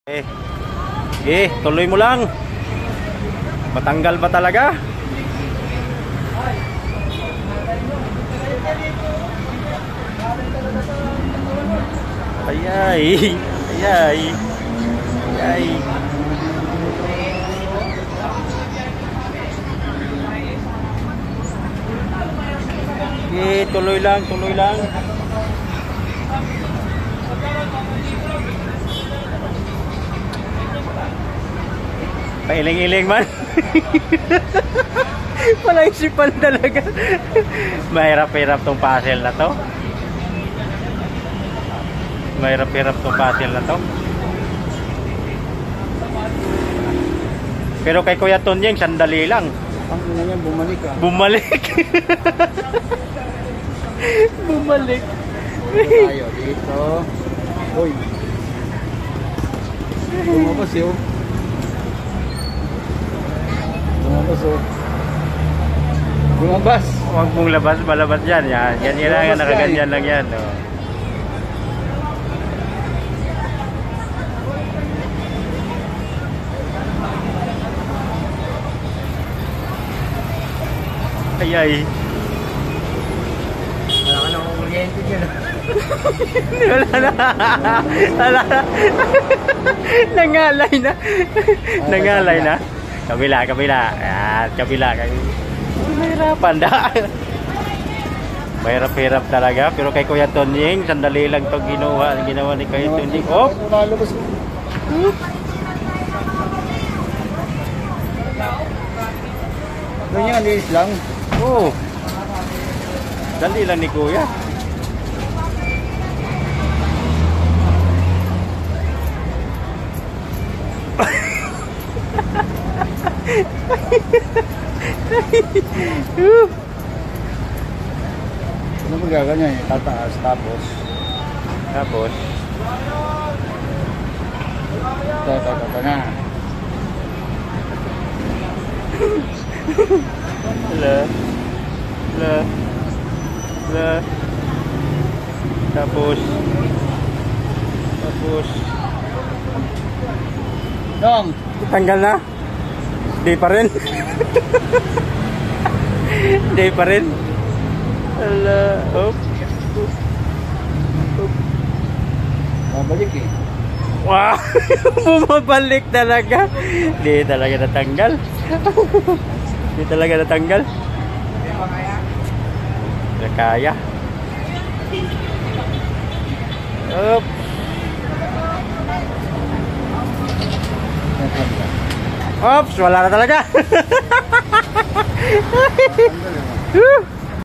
Eh, eh, tuloy mo lang. Matanggal ba talaga? Ay, ay, ay, ay. Eh, tuloy lang, tuloy lang. Pailing-iling man. Palaisipan talaga. Mahirap-hirap tong puzzle na to. Mahirap-hirap tong puzzle na to. Pero kay Kuya Tonyeng, sandali lang. Ang ina niya, bumalik ah. Bumalik. Bumalik. Tayo dito. Uy. Lumabas yun. Lumabas oh. Lumabas. Huwag mong labas, malabas yan. Yan, ganyan lang, nakaganyan lang yan. Oh. Ay, ay. Wala ka nang kuryente dyan. Wala na. Wala na. Nangalay na. Nangalay na. Kabila, kabila. Yan, kabila. Mahirapan na. Mahirap-hirap talaga. Pero kay Kuya Tonying, sandali lang itong ginawa ni Kuya Tonying. Oh! Lalabas. Ganyan, liis lang. Oo. Dali lang ni Kuya. Ano ba gaganyan? Tataas, tapos. Tapos? Ito, ito, ito, ito na. Hala. Hala. Hala. Tapos. Tapos. Dong! Tanggal na? Di pa rin. Di pa rin. Hala. Op. Op. Babalik eh. Wow! Bumabalik talaga. Di talaga natanggal. Di talaga natanggal. Hindi kaya. Op. Oops, wala na talaga.